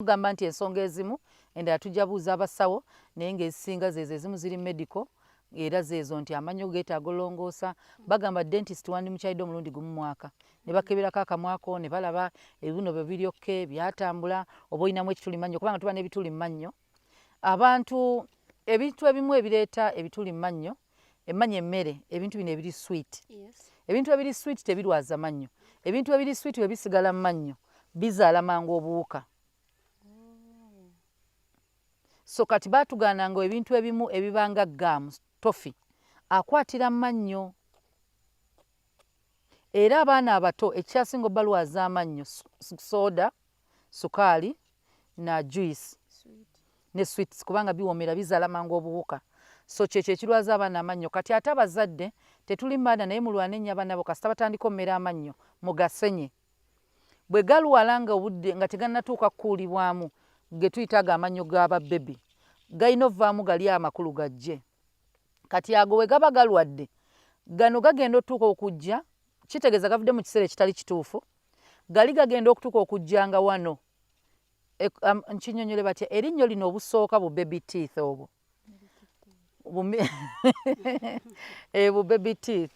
Gamba nti ensonga ezimu endala tujja buuza abasawo, naye ng'ezisinga zeezo ezimu ziri medical, era zeezo nti amannyo geetaaga olongoosa. Bagamba dentist wandimukyalidde omulundi gumu mwaka ne bakeberako akamwako ne balaba ebibuno bwe biryokke byatambula oba olinamu ekituli mannyo, kubanga tuba n'ebituli mu mannyo. Abantu ebintu ebimu ebireeta ebituli mu mannyo, emmannyo, emmere, ebintu bino ebiri sweet. Ebintu ebiri sweet tebirwaza mannyo. Ebintu ebiri sweet bwe bisigala mu mannyo, bizaala mangu obuwuka. So kati baatugaananga ebintu ebimu ebibanga gum, toffee, akwatira mu mannyo. Era abaana abato ekyasinga obalwaza amannyo, soda, sukaali na juice ne sweets, kubanga biwoomera, bizaala mangu obuwuka. So kyekyo ekirwaza abaana amannyo. Kati ate abazadde tetuli baana, naye mulwane ennyo abaana bo. Kasita batandika ommera amannyo, mugasenye. Bwe galwala nga obudde nga tegannatuuka kukuulibwamu, ge tuyita ago amannyo g'ababebi, galina ovaamu gali amakulu gajje. Kati ago we gaba galwadde, gano gagenda otuuka okujja, kitegeeza gavudde mu kiseera ekitali kituufu. Gali gagenda okutuuka okujja nga wano nkinyonyole batya? Erinnyo lino obusooka, bu baby teeth, obwo bu baby teeth,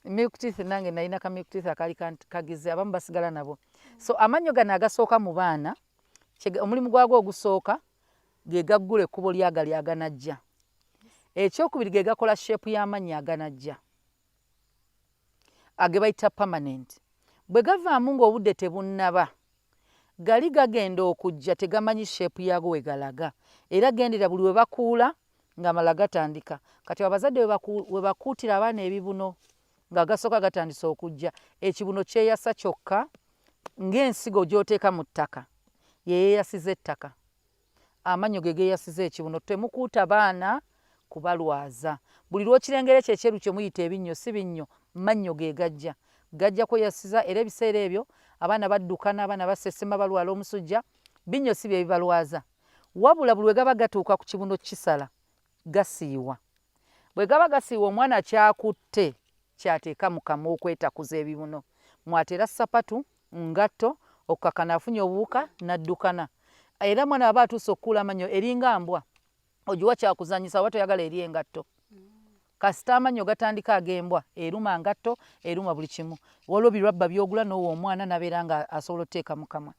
milk teeth. Nange nalina ka milk teeth akali kagize, abamu basigala nabo. So amannyo gano agasooka mu baana, omulimu gwago ogusooka ge gaggula ekkubo lyagali aganajja. Ekyokubiri, ge gakola shape y'amannyo aganajja, age bayita permanent. Bwe gavaamu ng'obudde tebunnaba, gali gagenda okujja tegamanyi shape yaago we galaga. Era gendera buli we bakuula ng'amala gatandika. Kati abazadde we bakuutira abaana ebibuno nga gasooka gatandise okujja, ekibuno kyeyasa kyokka ng'ensigo gy'oteeka mu ttaka yeyeeyasiza ettaka. Amannyo ge geeyasiza ekibuno. Temukuuta baana kubalwaza. Buli lw'okirengera ekyo ekyeru kye muyita ebinnyo, si binnyo, mannyo ge gajja, gajja kweyasiza. Era ebiseera ebyo abaana baddukana, abaana basesema, balwala omusujja. Binnyo si bye bibalwaza, wabula buli lwe gaba gatuuka ku kibuno kisala, gasiiwa. Bwe gaba gasiiwa, omwana kyakutte kyateeka mu kamwa okwetakuza ebibuno, mwatera sapatu, ngatto, okukakana afunye obuwuka n'addukana. Era mwana aba atuuse okukuula amannyo, eringa mbwa ogiwa kyakuzanyisa, oba toyagala eri engatto. Kasita amannyo gatandika ag'embwa, eruma ngatto, eruma buli kimu. Waliwo birwabba byogula n'owa omwana nabeera nga asobola otuteeka mu kamwa.